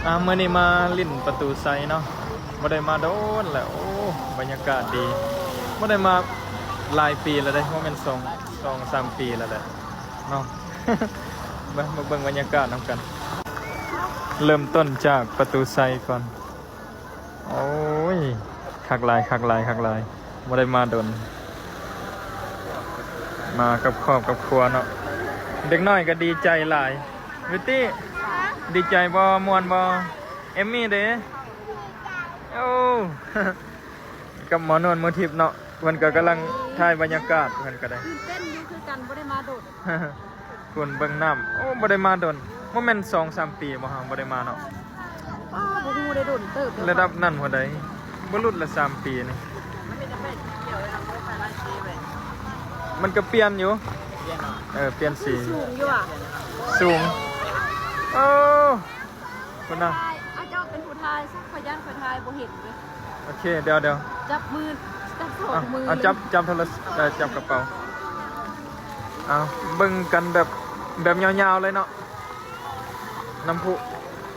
ອ່າ ມື້ນີ້ມາຫຼິ້ນປະຕູໄຊເນາະ ບໍ່ໄດ້ມາດົນແລ້ວ. ໂອ້ ບັນຍາກາດດີ ບໍ່ໄດ້ມາຫຼາຍປີແລ້ວເດ້ ບໍ່ແມ່ນສອງ ສອງສາມປີແລ້ວແຫຼະເນາະ. ມາ ມາເບິ່ງບັນຍາກາດນຳກັນ ເລີ່ມຕົ້ນຈາກປະຕູໄຊກ່ອນ. ໂອ້ຍ ຄັກຫຼາຍ ຄັກຫຼາຍ ຄັກຫຼາຍ ບໍ່ໄດ້ມາດົນ ມາກັບຄອບກັບຄົວເນາະ. ເດັກນ້ອຍກໍດີໃຈຫຼາຍ. ວິວຕີ້ ດີໃຈບໍ່? ມ່ວນບໍ່? ເອມມີເດ? ໂອ້ ກັບໝໍນວນໝູທິບເນາະ ເພິ່ນກໍກຳລັງຖ່າຍບັນຍາກາດ ເພິ່ນກໍໄດ້ ຕື່ນເຕັ້ນຢູ່ຄືກັນ ບໍ່ໄດ້ມາດົນ. ຄຸນເບິ່ງນ້ຳ ໂອ້ ບໍ່ໄດ້ມາດົນ ບໍ່ແມ່ນສອງສາມປີບໍ່ ເຮົາບໍ່ໄດ້ມາເນາະ. ອ້າ ບໍ່ຮູ້ໄດ້ດົນເຕີບແລ້ວ ລະດັບນັ້ນຫົວໃດ ບໍ່ຫຼຸດລະສາມປີນີ້. ມັນກໍປ່ຽນຢູ່ ປ່ຽນເນາະ ເອີ ປ່ຽນສີ ສູງຢູ່ອະ ສູງ. ໂອ້ ພຸ້ນນະ ອາ ເຈົ້າເປັນຜູ້ຖ່າຍຊະ ຂ້ອຍຢ້ານຂ້ອຍຖ່າຍບໍ່ເຫັນເວີຍ. ໂອເຄ ດຽວໆ ຈັບມື ຈັບສອງມື ເອົາ ເອົາ ຈັບ ຈັບໂທລະ ເອີ ຈັບກະເປົາ. ເອົາ ເບິ່ງກັນແບບ ແບບຍາວໆເລີຍເນາະ ນ້ຳພຸ.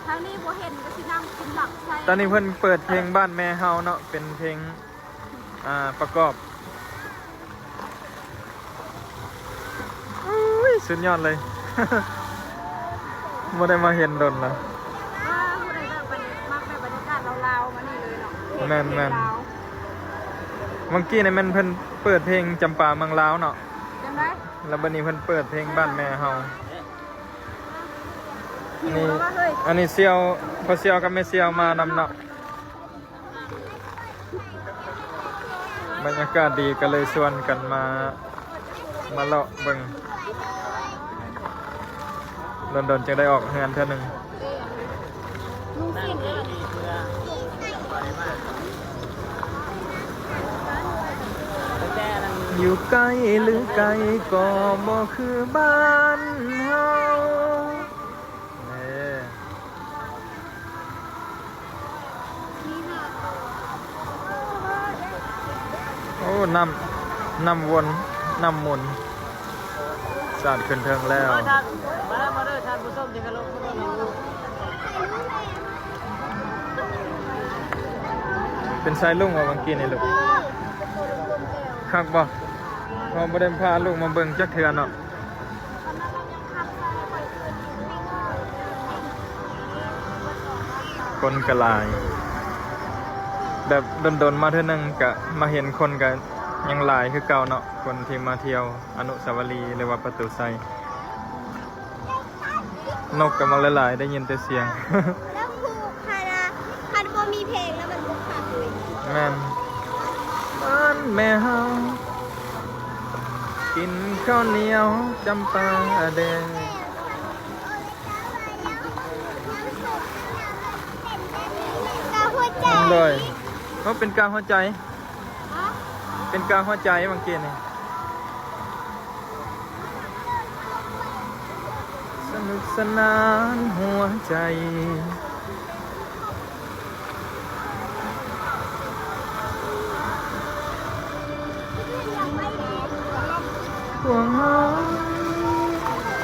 ທາງນີ້ບໍ່ເຫັນກໍຊິນັ່ງກິນຫຼັກໃສ່. ຕອນນີ້ເພິ່ນເປີດເພງບ້ານແມ່ເຮົາເນາະ ເປັນເພງ ອ່າ ປະກອບ. ໂອ້ຍ ສຸດຍອດເລີຍ ບໍ່ໄດ້ມາເຫັນດົນລະ. ຖ້າຜູ້ໃດແບບບັນ ມັກແບບບັນຍາກາດລາວໆ ມານີ້ເລີຍເນາະ. ແມ່ນໆ ເພງລາວ ຫວ່າງກີ້ນີ້ແມ່ນເພິ່ນເປີດເພງຈຳປາເມືອງລາວເນາະ ຈັ່ງໃດ ແລ້ວບັດນີ້ເພິ່ນເປີດເພງບ້ານແມ່ເຮົາ. ນີ້ ອັນນີ້ສ່ຽວ ພໍ່ສ່ຽວກັບແມ່ສ່ຽວມານຳເນາະ. ບັນຍາກາດດີກໍເລີຍຊວນກັນມາ ມາເລາະເບິ່ງ ດົນໆ ຈຶ່ງໄດ້ອອກເຮືອນເທື່ອໜຶ່ງ. ຢູ່ໃກ້ຫຼືໄກກໍບໍ່ຄືບ້ານເຮົາ. ເອີ ໂອ້ ນ້ຳ ນ້ຳວົນ ນ້ຳໝູນ ສາດຂຶ້ນເທິງແລ້ວ. ມາເດີ ມາເດີ ທ່ານຜູ້ຊົມທີ່ເຄົາລົບ. ເປັນສາຍລຸ້ງບໍ່ຫວ່າງກີ້ນີ້ລູກ? ຄັກບໍ່? ເຮົາບໍ່ໄດ້ພາລູກມາເບິ່ງຈັກເທື່ອເນາະ. ຄົນກໍຫຼາຍ ແບບດົນໆມາເທື່ອໜຶ່ງກະມາເຫັນຄົນກະຍັງຫຼາຍຄືເກົ່າເນາະ ຄົນທີ່ມາທ່ຽວອະນຸສາວະລີ ຫຼືວ່າປະຕູໄຊ. ນົກກໍມາຫຼາຍໆ ໄດ້ຍິນແຕ່ສຽງ. ແລ້ວຜູ້ຄະນະ ຄັນບໍ່ມີເພງແລ້ວມັນບໍ່ຄັກເລີຍ. ແມ່ນ ບ້ານແມ່ເຮົາ ກິນເຂົ້າໜຽວຈຳປາແດງ. ກາຫົວໃຈ ໂດຍ ເພາະເປັນກາຫົວໃຈ. ເປັນກາຫົວໃຈຫວ່າງກີ້ນີ້. ສະໜຸກສະໜານຫົວໃຈ ພວກເຮົາ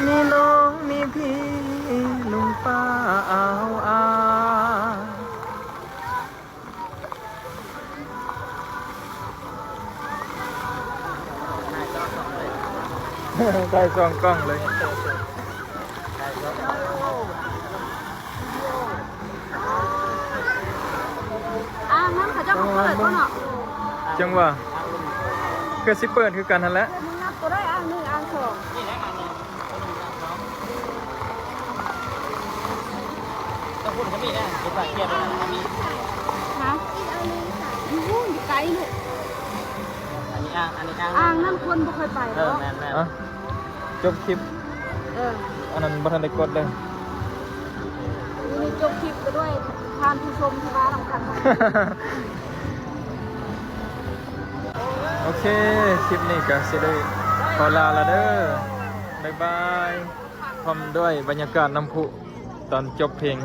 ມີນ້ອງມີພີ່ ລຸງປ້າອາວອາ. ຖ່າຍສອງກ້ອງເລີຍ. ອ່າງນັ້ນເຂົາເຈົ້າບໍ່ເປີດບໍ່ເນາະ? ຈັ່ງວ່າ ຄືຊິເປີດຄືກັນຫັ້ນແຫຼະ. ມຶງນັບໂຕໃດ ອ່າງໜຶ່ງ ອ່າງສອງ? ຕະພຸ້ນກໍມີນະ ເຫັນວ່າເກັບໄວ້ນະ ກໍມີ. ຮະ? ຢູ່ພຸ້ນ ຢູ່ໄກລູກ. ອັນນີ້ອ່າງ ອັນນີ້ອ່າງ ອ່າງນັ້ນຄົນບໍ່ຄ່ອຍໄປດອກ. ເອີ ແມ່ນໆ. ອ່ະ ຈົບຄລິບ. ເອີ ອັນນັ້ນບໍ່ທັນໄດ້ກົດເລີຍ. ມື້ນີ້ຈົບຄລິບໄປດ້ວຍທ່ານຜູ້ຊົມທີ່ມານຳກັນ. ໂອເຄ ຄລິບນີ້ກໍຊິໄດ້ຂໍລາລະເດີ. ບາຍບາຍ. ພ້ອມດ້ວຍບັນຍາກາດນ້ຳພຸຕອນຈົບເພງ.